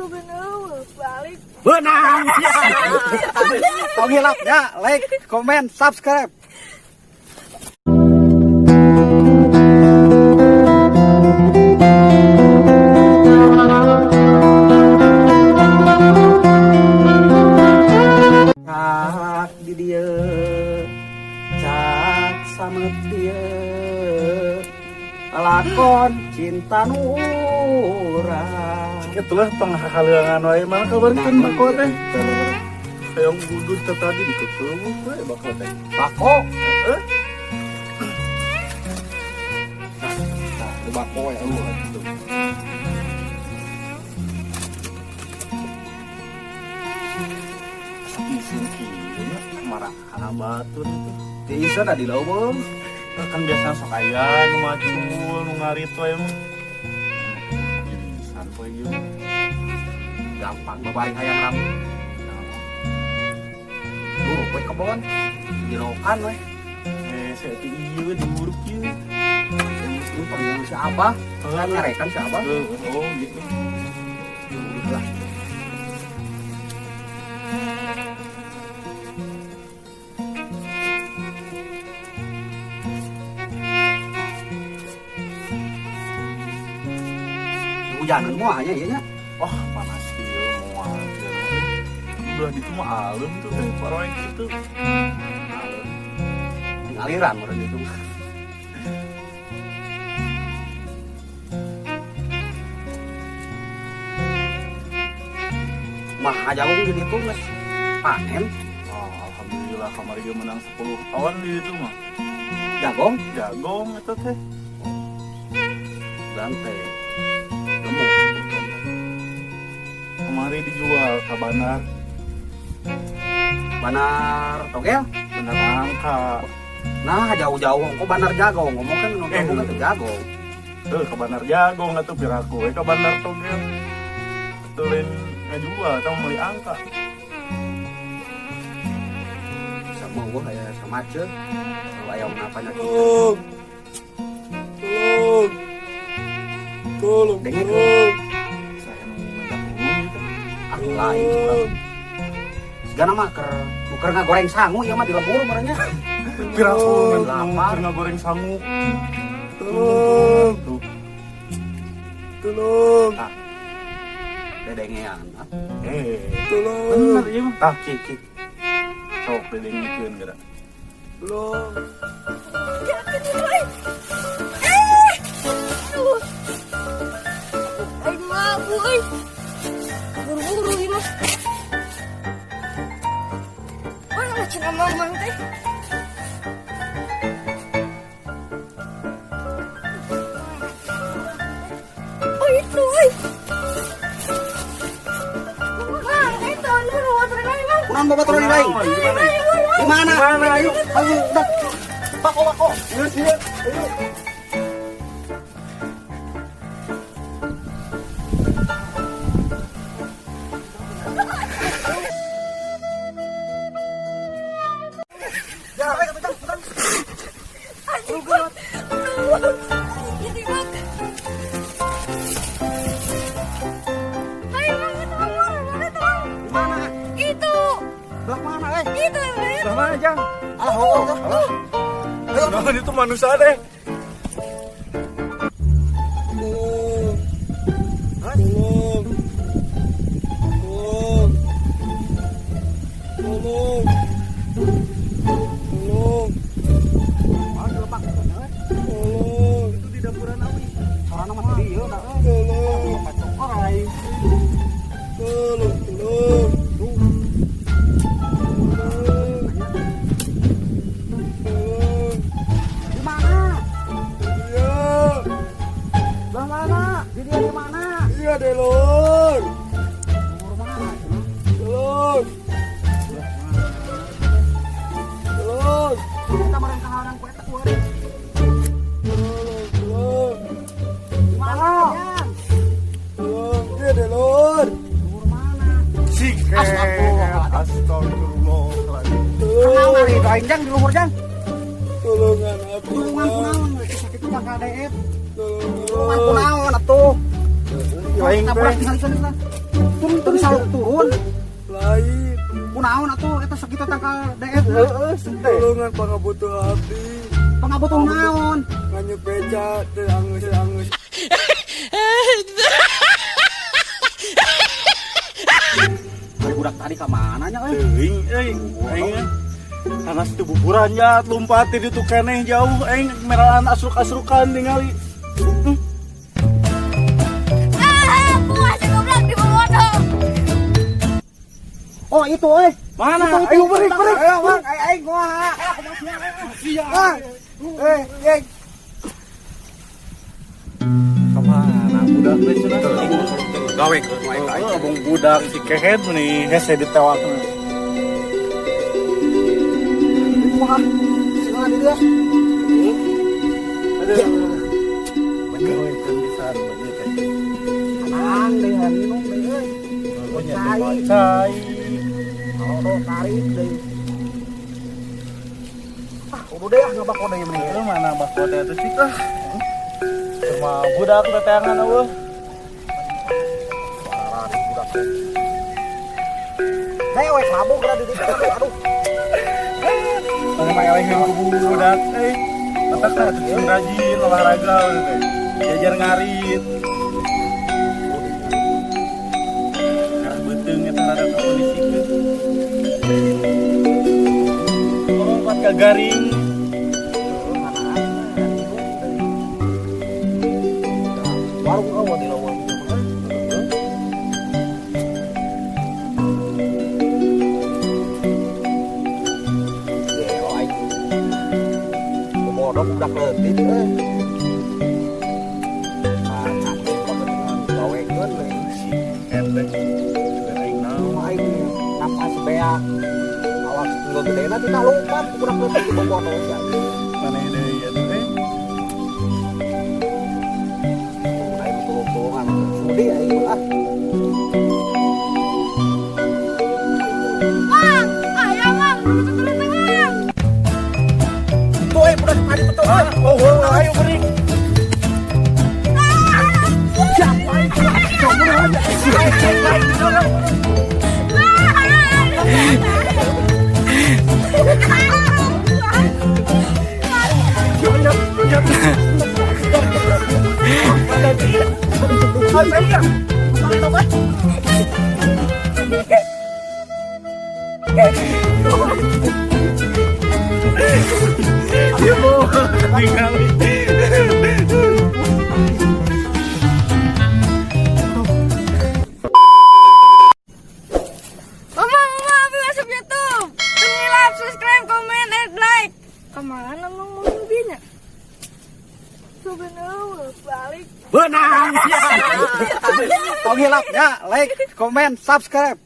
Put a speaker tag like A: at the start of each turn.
A: Bener, balik.
B: Beunang. Tong hilap ya, like, comment, subscribe. Cak di dieu, cak samet dieu, lakon cinta nu urang.
C: Itulah tong hahaleuangan wae, mana kabarkeun bako teh. Hayang budud teh tadi dikeukeum we bako teh.
B: Bako.
C: Heeh.
B: Nah, itu bako ya.
C: Tuh, tuh. Asa isin kieu nya marah kana batur itu.
B: Di ieu da di leuweung.
C: Kan biasa sok aya nu macul, nu ngarit wae mah. Irisan poe ieu.
B: Gampang babaring hayang rame. Duruk we kebon. Dirokan we.
C: Eh, saya teh ieu diuruk ieu.
B: Ini pengen si Abah, kan nyarekan si Abah.
C: Oh, gitu.
B: Duruk lah. Hujanan moal nya ieu nya.
C: Wah, panas ieu moal. Belah ditu mah alem tuh teh paroek kitu.
B: Ngaliran meureun itu. Mah jagung di ditu geus panen.
C: Oh, alhamdulillah kamari ge menang 10 ton di ditu mah.
B: Jagong.
C: Jagong eta teh.
B: Gante. Gemuk.
C: Kemari dijual ke bandar.
B: Bandar togel?
C: Bandar angka.
B: Nah, jauh-jauh kok bandar jagong, ngomong kan nu jagong teh jagong.
C: Tuh ke bandar jagong atuh piraku we ke bandar togel. Tuh lain ngajual atau meuli angka.
B: Sama gua kayak sama aja. Kalau ayam napanya gitu.
C: Tolong. Tolong. Tolong.
B: Dengar.
C: Tolong. Saya mau minta tolong gitu.
B: Ah, lain curang. Segana mah keur nu keur ngagoreng sangu ieu mah di lembur meureun nya.
C: Piraku
B: Lapar.
C: keur ngagoreng sangu. Tolong. Tuh. Tolong.
B: Tah. Dedengean.
C: Eh,
B: Tolong.
C: bener ieu mah.
B: Tah, cik, cik.
C: Sok dedengekeun geura. Tolong.
A: Jangan itu, eh. Aduh. Aing mabuk, euy. Buru-buru ieu mah. Mana cenah mamang teh? Oh itu, euy. Mang, itu anu babaturan aing, Mang.
B: Kunaon babaturan aing?
C: Di mana?
B: Di mana?
C: Di mana?
B: Ayo, ayo, udah. Bako, bako. Geus ieu. Ayo. Ya, ayo, tenang, tenang.
A: Anjing, Bang. Ini, Bang. Ayo, Bang, itu, Bang, mana, mana itu, Bang?
B: Di mana?
A: Itu.
B: Belah mana, eh?
A: Itu, itu.
C: Belah mana, Jang?
B: Alah, oh, oh, oh.
C: Alah. Naon itu manusia deh.
B: Tolong.
C: Tolong. Tolong. Tolong. Tolong.
B: Ah, dilepak.
C: Tolong. Itu di dapuran awi.
B: Sorana mah tadi ieu da.
C: Tolong.
B: Pacok orai.
C: Tolong, tolong.
B: Tuh.
C: Tolong. Tolong.
B: Di mana?
C: Iya.
B: Belah mana? Di dia di mana?
C: Iya, Delon.
B: Umur mana? Cenah?
C: Tolong.
B: Belah mana?
C: Tolong.
B: Kita bareng kahanan ku eta kuari.
C: Tolong, tolong.
B: Di mana?
C: Tolong. Iya, Delon.
B: Umur mana?
C: Siket.
B: Astagfirullah.
C: Astagfirullahaladzim.
B: Kenal ari itu aing Jang di luhur Jang.
C: Tolongan abdi.
B: Tulungan kunaon sakit mah KDF.
C: Tolongan.
B: Tulungan kunaon atuh.
C: Aing
B: Tabrak
C: teh.
B: tinggal di sana.
C: Turun.
B: Teu bisa turun.
D: Lain.
B: Kunaon atuh eta sakitu tangkal deet?
D: Heeh, tulungan pangabutuh abdi.
B: Pangabutuh naon?
D: Nganyuk beca teu angeus angeus.
B: Ari budak tadi ka mana nya euy?
C: Teuing euy, aing sanes teu buburan ya lompat di ditu keneh jauh aing meralan asruk-asrukan tingali.
A: Ah, puas goblok di bodoh.
B: Oh, itu euy.
C: Mana?
B: Itu, itu,
C: Ayo balik, balik.
D: Ayo, Bang, aing aing kumaha? Bang. Eh, eh.
C: Kemana budak teh cenah?
B: Gawe ke aing ka aing.
C: Oh, abang budak si kehed nih hese ditewak.
B: Kumaha? Segala di dia.
C: Aduh. Gawekeun pisan bener teh.
B: Tenang deh, minum deh euy.
C: Oh, nya teh cai.
B: Kalau tarik deh. Ah, kudu deh ah ngabako deui mending.
C: Lu mana bako teh atuh cik ah. Cuma budak teteangan eueuh.
B: Parah nih budak teh. Dewek mabuk geura di ditu aduh aduh.
C: Mana mah elehin ku budak euy. Matak teh atuh sing rajin olahraga we teh. Jajar ngarit. Karena beuteung eta rada kondisikeun. Oh, pat ka garing.
B: Warung eueuh di leuweung ieu mah. Gelo aing. Bodoh budak leutik euy. Ah, capek banget gawekeun we.
C: Si ente juga aing naon.
B: Aing napas beak. Awas tinggal gedena tina lompat budak leutik di bobodoh sia.
C: Maneh deui atuh eh.
B: Aing tulung-tulungan sudi aing mah ah.
A: Bang, ayo Bang, dulu turun Bang.
B: Tuh euy budak tadi betul euy.
C: Oh, oh, ayo beri.
B: Siapa itu? Coba aja.
C: Tingali.
A: Mama, mama, abi masuk YouTube. Tunggu like, subscribe, comment, and like. Kemana mang mau mobilnya? Coba balik.
B: Beunang. Tong hilap ya, like, comment, subscribe.